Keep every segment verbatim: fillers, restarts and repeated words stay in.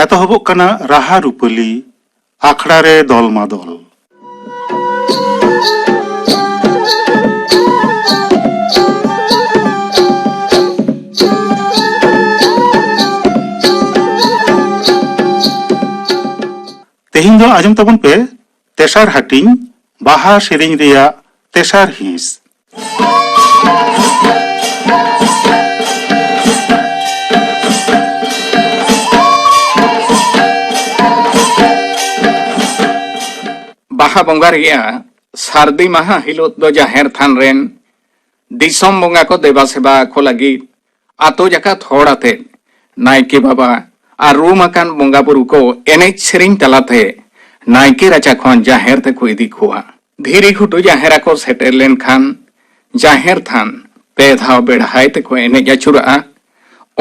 ᱮᱛᱚᱦᱚᱵᱚᱜ ᱠᱟᱱᱟ ᱨᱟᱦᱟ ᱨᱩᱯᱟᱹᱞᱤ, ᱟᱠᱷᱲᱟ ᱨᱮ ᱫᱚᱞ ᱢᱟ ᱫᱚᱞ᱾ ᱛᱮᱦᱮᱧ ᱫᱚ ᱟᱸᱡᱚᱢ ᱛᱟᱵᱚᱱ ᱯᱮ ᱛᱮᱥᱟᱨ ᱦᱟᱹᱴᱤᱧ, ᱵᱟᱦᱟ ᱥᱮᱨᱮᱧ ᱨᱮᱭᱟᱜ ᱛᱮᱥᱟᱨ ᱦᱤᱸᱥ᱾ ᱵᱟᱦᱟ ᱵᱚᱸᱜᱟ ᱨᱮᱭᱟᱜ ᱥᱟᱹᱨᱫᱤ ᱢᱟᱦᱟ ᱦᱤᱞᱳᱜ ᱫᱚ ᱡᱟᱦᱮᱨ ᱛᱷᱟᱱ ᱨᱮᱱ ᱫᱤᱥᱚᱢ ᱵᱚᱸᱜᱟ ᱠᱚ ᱫᱮᱵᱟ ᱥᱮᱵᱟ ᱠᱚ ᱞᱟᱹᱜᱤᱫ ᱟᱛᱳ ᱡᱟᱠᱟᱛ ᱦᱚᱲ ᱟᱛᱮ ᱱᱟᱭᱠᱮ ᱵᱟᱵᱟ ᱟᱨ ᱨᱩᱢ ᱟᱠᱟᱱ ᱵᱚᱸᱜᱟ ᱵᱩᱨᱩ ᱠᱚ ᱮᱱᱮᱡ ᱥᱮᱨᱮᱧ ᱛᱟᱞᱟᱛᱮ ᱱᱟᱭᱠᱮ ᱨᱟᱪᱟ ᱠᱷᱚᱱ ᱡᱟᱦᱮᱨ ᱛᱮᱠᱚ ᱤᱫᱤ ᱠᱚᱣᱟ᱾ ᱫᱷᱤᱨᱤ ᱜᱷᱩᱴᱩ ᱡᱟᱦᱮᱨ ᱟᱠᱚ ᱥᱮᱴᱮᱨ ᱞᱮᱱᱠᱷᱟᱱ ᱡᱟᱦᱮᱨ ᱛᱷᱟᱱ ᱯᱮ ᱫᱷᱟᱣ ᱵᱮᱲᱦᱟᱭ ᱛᱮᱠᱚ ᱮᱱᱮᱡ ᱟᱹᱪᱩᱨᱟᱜᱼᱟ᱾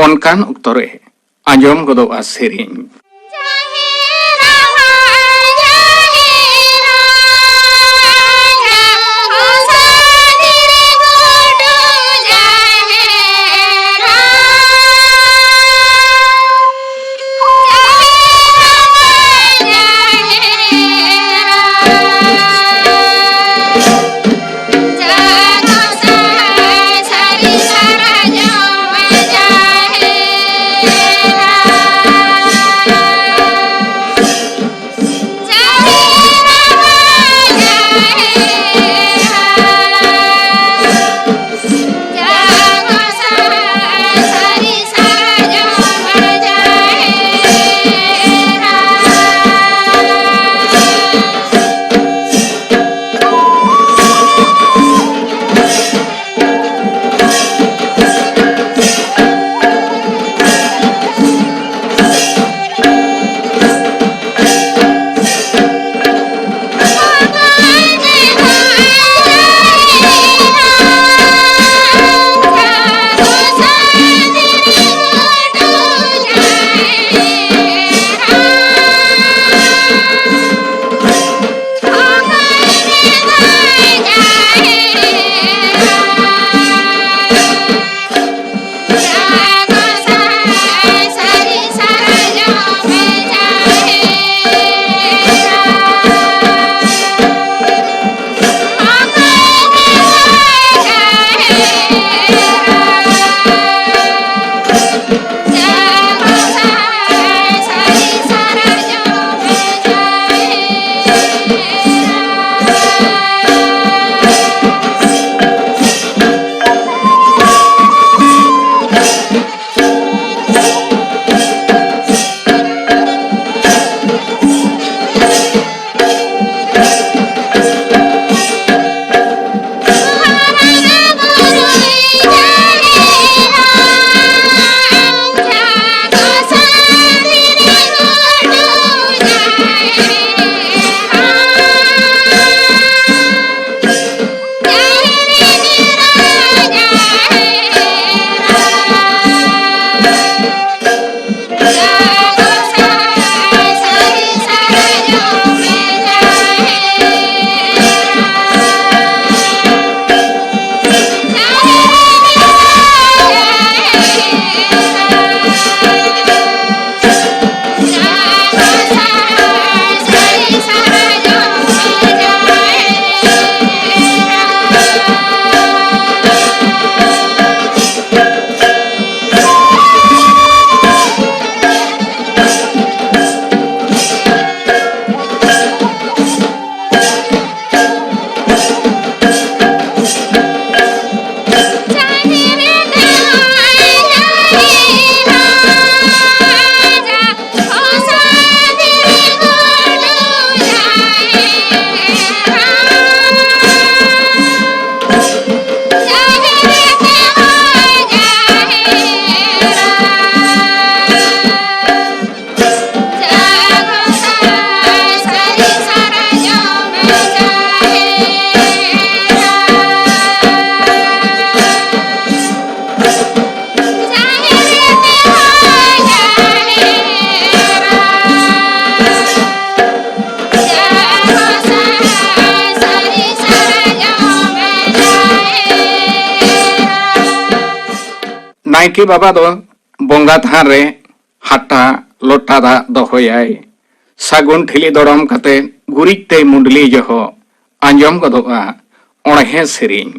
ᱚᱱᱠᱟᱱ ᱚᱠᱛᱚ ᱨᱮ ᱟᱸᱡᱚᱢ ᱜᱚᱫᱚᱜᱼᱟ ᱥᱮᱨᱮᱧ᱾ ᱱᱟᱭᱠᱮ ᱵᱟᱵᱟ ᱫᱚ ᱵᱚᱸᱜᱟ ᱛᱷᱟᱱ ᱨᱮ ᱦᱟᱴᱟᱜ ᱞᱚᱴᱟ ᱫᱟᱜ ᱫᱚᱦᱚᱭᱟᱭ᱾ ᱥᱟᱹᱜᱩᱱ ᱴᱷᱤᱞᱤ ᱫᱚᱲᱚᱢ ᱠᱟᱛᱮ ᱜᱩᱨᱤᱡ ᱛᱮᱭ ᱢᱩᱰᱞᱤ ᱡᱚᱦᱚᱜ ᱟᱸᱡᱚᱢ ᱜᱚᱫᱚᱜᱼᱟ ᱚᱬᱦᱮ ᱥᱮᱨᱮᱧ᱾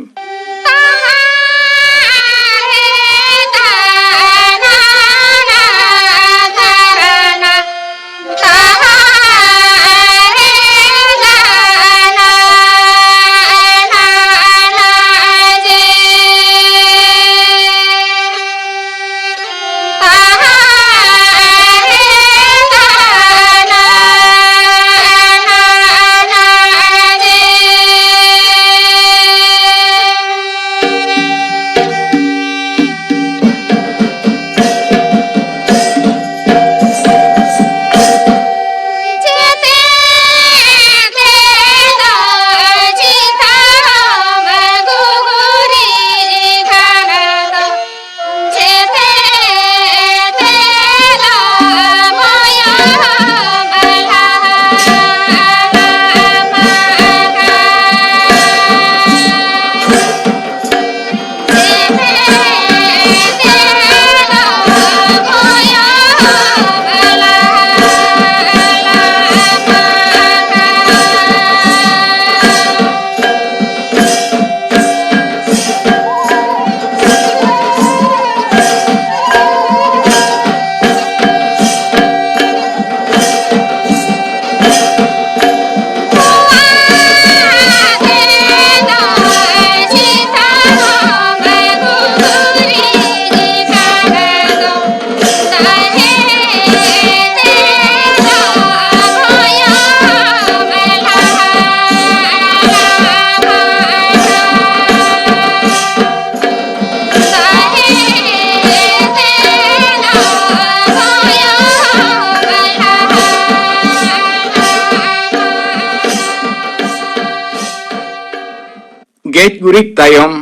ᱜᱮᱡ ᱜᱩᱨᱤᱡ ᱛᱟᱭᱚᱢ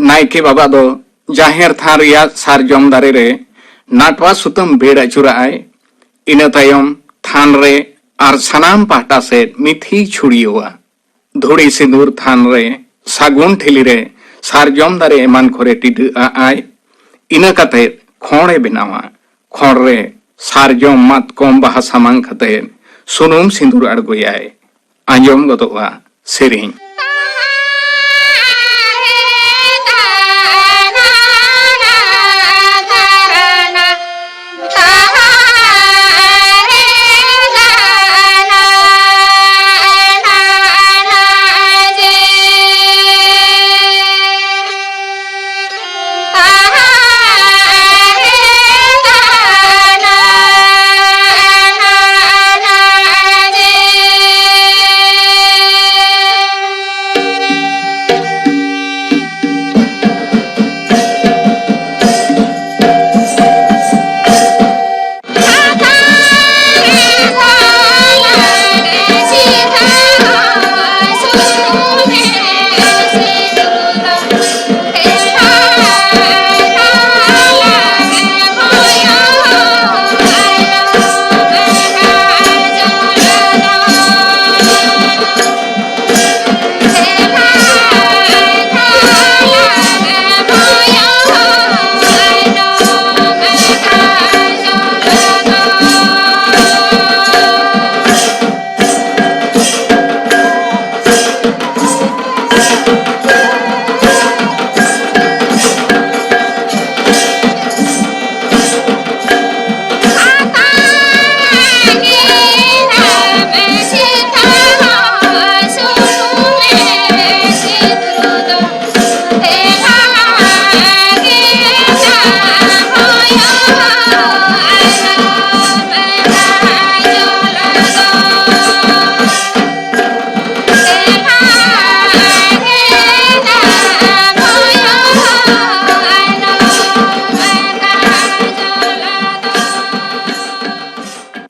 ᱱᱟᱭᱠᱮ ᱵᱟᱵᱟ ᱫᱚ ᱡᱟᱦᱮᱨ ᱛᱷᱟᱱ ᱨᱮᱭᱟᱜ ᱥᱟᱨᱡᱚᱢ ᱫᱟᱨᱮ ᱨᱮ ᱱᱟᱴᱣᱟ ᱥᱩᱛᱟᱹᱢ ᱵᱮᱲ ᱟᱹᱪᱩᱨᱟᱜᱼᱟᱭ᱾ ᱤᱱᱟᱹ ᱛᱟᱭᱚᱢ ᱛᱷᱟᱱ ᱨᱮ ᱟᱨ ᱥᱟᱱᱟᱢ ᱯᱟᱦᱴᱟ ᱥᱮᱫ ᱢᱤᱛᱷᱤ ᱪᱷᱩᱲᱭᱟᱹᱣᱟ᱾ ᱫᱷᱩᱲᱤ ᱥᱤᱸᱫᱩᱨ ᱛᱷᱟᱱ ᱨᱮ, ᱥᱟᱹᱜᱩᱱ ᱴᱷᱤᱞᱤ ᱨᱮ, ᱥᱟᱨᱡᱚᱢ ᱫᱟᱨᱮ ᱮᱢᱟᱱ ᱠᱚᱨᱮ ᱴᱤᱰᱟᱹᱜ ᱟᱜᱼᱟᱭ᱾ ᱤᱱᱟᱹ ᱠᱟᱛᱮ ᱠᱷᱚᱸᱲ ᱮ ᱵᱮᱱᱟᱣᱟ᱾ ᱠᱷᱚᱸᱲ ᱨᱮ ᱥᱟᱨᱡᱚᱢ ᱢᱟᱛᱠᱚᱢ ᱵᱟᱦᱟ ᱥᱟᱢᱟᱝ ᱠᱟᱛᱮ ᱥᱩᱱᱩᱢ ᱥᱤᱸᱫᱩᱨ ᱟᱬᱜᱚᱭᱟᱭ᱾ ᱟᱸᱡᱚᱢ ᱜᱚᱫᱚᱜᱼᱟ ᱥᱮᱨᱮᱧ᱾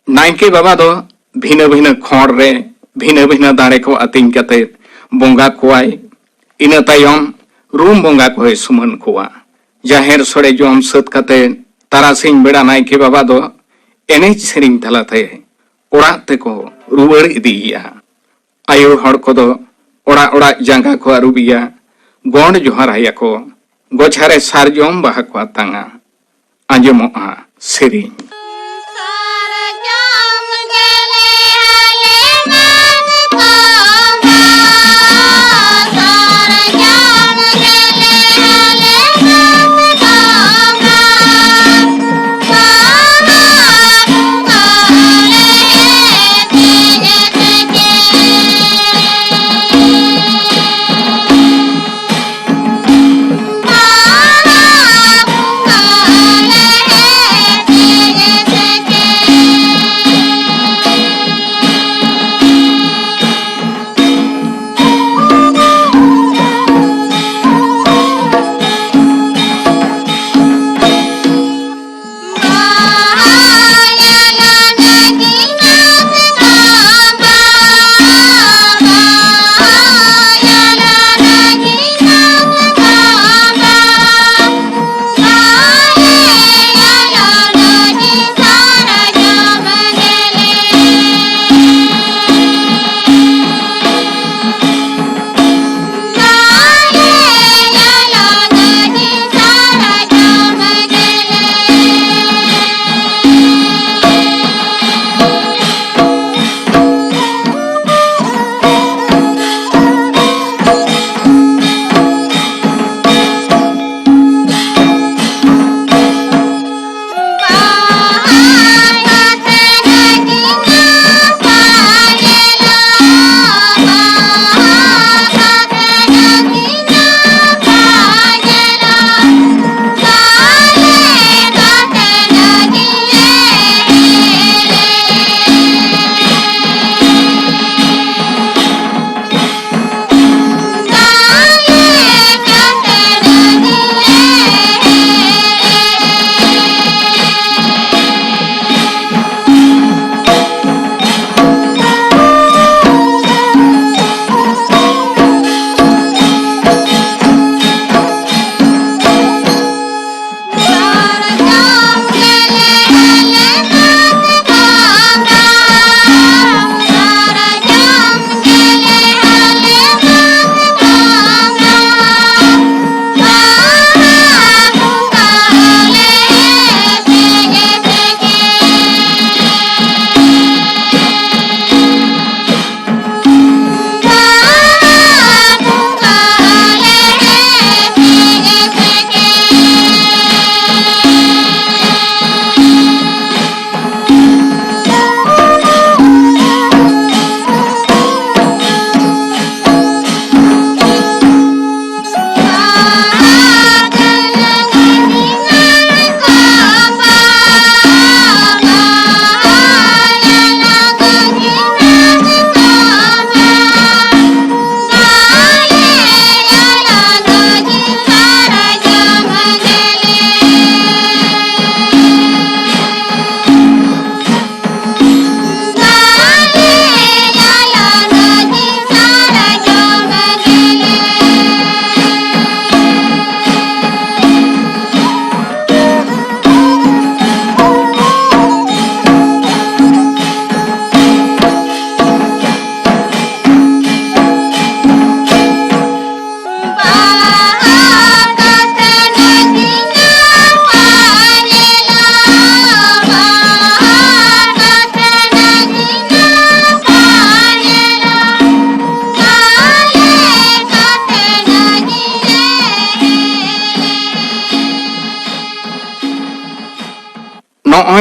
ᱱᱟᱭᱠᱮ ᱵᱟᱵᱟ ᱫᱚ ᱵᱷᱤᱱᱟᱹ ᱵᱷᱤᱱᱟᱹ ᱠᱷᱚᱸᱰ ᱨᱮ ᱵᱷᱤᱱᱟᱹ ᱵᱷᱤᱱᱟᱹ ᱫᱟᱲᱮ ᱠᱚ ᱟᱹᱛᱤᱧ ᱠᱟᱛᱮ ᱵᱚᱸᱜᱟ ᱠᱚᱣᱟᱭ᱾ ᱤᱱᱟᱹ ᱛᱟᱭᱚᱢ ᱨᱩᱢ ᱵᱚᱸᱜᱟ ᱠᱚᱭ ᱥᱩᱢᱟᱹᱱ ᱠᱚᱣᱟ᱾ ᱡᱟᱦᱮᱨ ᱥᱳᱲᱮ ᱡᱚᱢ ᱥᱟᱹᱛ ᱠᱟᱛᱮ ᱛᱟᱨᱟᱥᱤᱧ ᱵᱮᱲᱟ ᱱᱟᱭᱠᱮ ᱵᱟᱵᱟ ᱫᱚ ᱮᱱᱮᱡ ᱥᱮᱨᱮᱧ ᱛᱟᱞᱟᱛᱮ ᱚᱲᱟᱜ ᱛᱮᱠᱚ ᱨᱩᱣᱟᱹᱲ ᱤᱫᱤᱭᱮᱭᱟ᱾ ᱟᱭᱳ ᱦᱚᱲ ᱠᱚᱫᱚ ᱚᱲᱟᱜ ᱚᱲᱟᱜ ᱡᱟᱸᱜᱟ ᱠᱚ ᱟᱹᱨᱩᱵᱮᱭᱟ, ᱜᱚᱸᱰ ᱡᱚᱦᱟᱨ ᱟᱭᱟ ᱠᱚ᱾ ᱜᱚᱪᱷᱟᱨᱮ ᱥᱟᱨᱡᱚᱢ ᱵᱟᱦᱟ ᱠᱚ ᱟᱛᱟᱝᱟ, ᱟᱸᱡᱚᱢᱚᱜᱼᱟ ᱥᱮᱨᱮᱧ᱾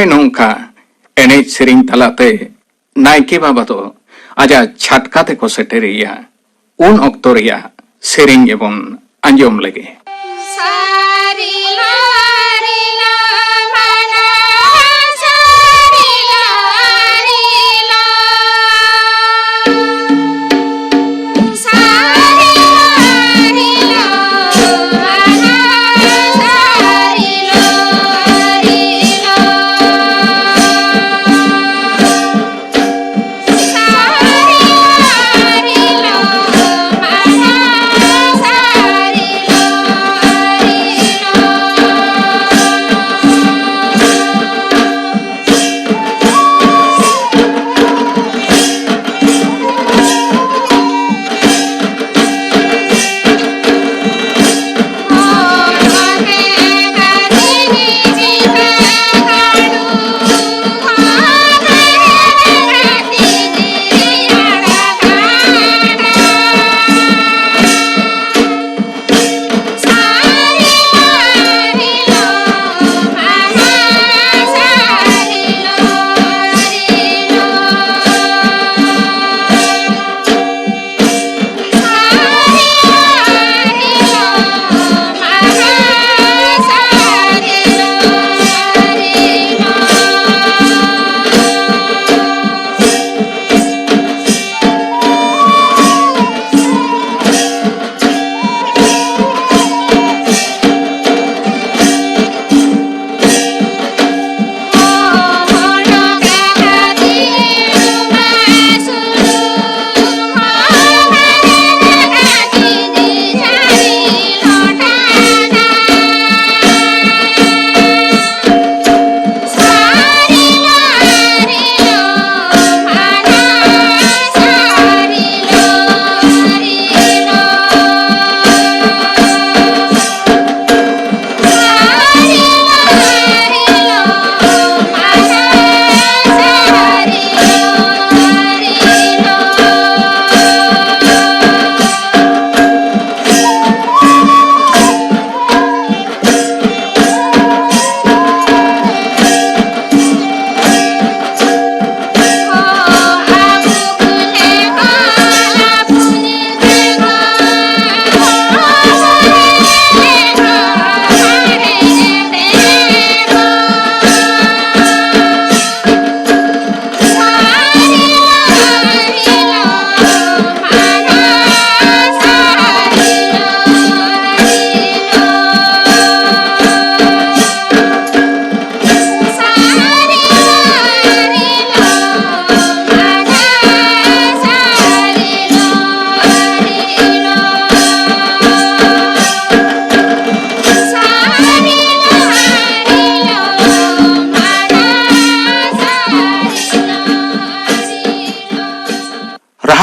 ᱱᱚᱝᱠᱟ ᱮᱱᱮᱡ ᱥᱮᱨᱮᱧ ᱛᱟᱞᱟᱛᱮ ᱱᱟᱭᱠᱮ ᱵᱟᱵᱟ ᱫᱚ ᱟᱡᱟᱜ ᱪᱷᱟᱴᱠᱟ ᱛᱮᱠᱚ ᱥᱮᱴᱮᱨᱮᱭᱟ᱾ ᱩᱱ ᱚᱠᱛᱚ ᱨᱮᱭᱟᱜ ᱥᱮᱨᱮᱧ ᱜᱮᱵᱚᱱ ᱟᱸᱡᱚᱢ ᱞᱮᱜᱮ᱾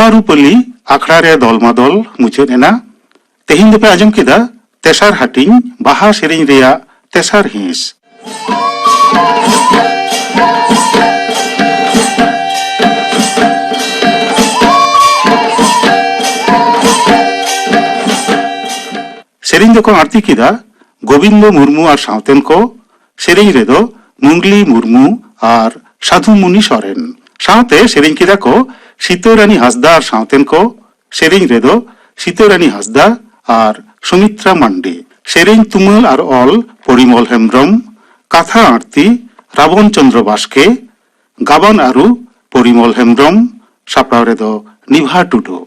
ᱟᱹᱨᱩᱯᱟᱹᱞᱤ ᱟᱠᱷᱲᱟ ᱨᱮ ᱫᱚᱞ ᱢᱟᱫᱚᱞ ᱢᱩᱪᱟᱹᱫ ᱮᱱᱟ᱾ ᱛᱮᱦᱮᱧ ᱫᱚᱯᱮ ᱟᱸᱡᱚᱢ ᱠᱮᱫᱟ ᱛᱮᱥᱟᱨ ᱦᱟᱹᱴᱤᱧ ᱵᱟᱦᱟ ᱥᱮᱨᱮᱧ ᱨᱮᱭᱟᱜ ᱛᱮᱥᱟᱨ ᱦᱤᱸᱥ᱾ ᱥᱮᱨᱮᱧ ᱫᱚᱠᱚ ᱟᱬᱛᱤ ᱠᱮᱫᱟ ᱜᱳᱵᱤᱱᱫᱚ ᱢᱩᱨᱢᱩ ᱟᱨ ᱥᱟᱶᱛᱮᱱ ᱠᱚ᱾ ᱥᱮᱨᱮᱧ ᱨᱮᱫᱚ ᱢᱩᱝᱞᱤ ᱢᱩᱨᱢᱩ ᱟᱨ ᱥᱟᱫᱷᱩ ᱢᱩᱱᱤ ᱥᱚᱨᱮᱱ᱾ ᱥᱟᱶᱛᱮ ᱥᱮᱨᱮᱧ ᱠᱮᱫᱟ ᱠᱚ ᱥᱤᱛᱟᱹ ᱨᱟᱱᱤ ᱦᱟᱸᱥᱫᱟ ᱟᱨ ᱥᱟᱶᱛᱮᱱ ᱠᱚ᱾ ᱥᱮᱨᱮᱧ ᱨᱮᱫᱚ ᱥᱤᱛᱟᱹ ᱨᱟᱱᱤ ᱦᱟᱸᱥᱫᱟ ᱟᱨ ᱥᱩᱢᱤᱛᱨᱟ ᱢᱟᱱᱰᱤ᱾ ᱥᱮᱨᱮᱧ ᱛᱩᱢᱟᱹᱞ ᱟᱨ ᱚᱞ ᱯᱚᱨᱤᱢᱚᱞ ᱦᱮᱢᱵᱽᱨᱚᱢ᱾ ᱠᱟᱛᱷᱟ ᱟᱬᱛᱤ ᱨᱟᱵᱚᱱ ᱪᱚᱸᱫᱽᱨᱚ ᱵᱟᱥᱠᱮ᱾ ᱜᱟᱵᱟᱱ ᱟᱹᱨᱩ ᱯᱚᱨᱤᱢᱚᱞ ᱦᱮᱢᱵᱽᱨᱚᱢ᱾ ᱥᱟᱯᱲᱟᱣ ᱨᱮᱫᱚ ᱱᱤᱵᱷᱟ ᱴᱩᱰᱩ᱾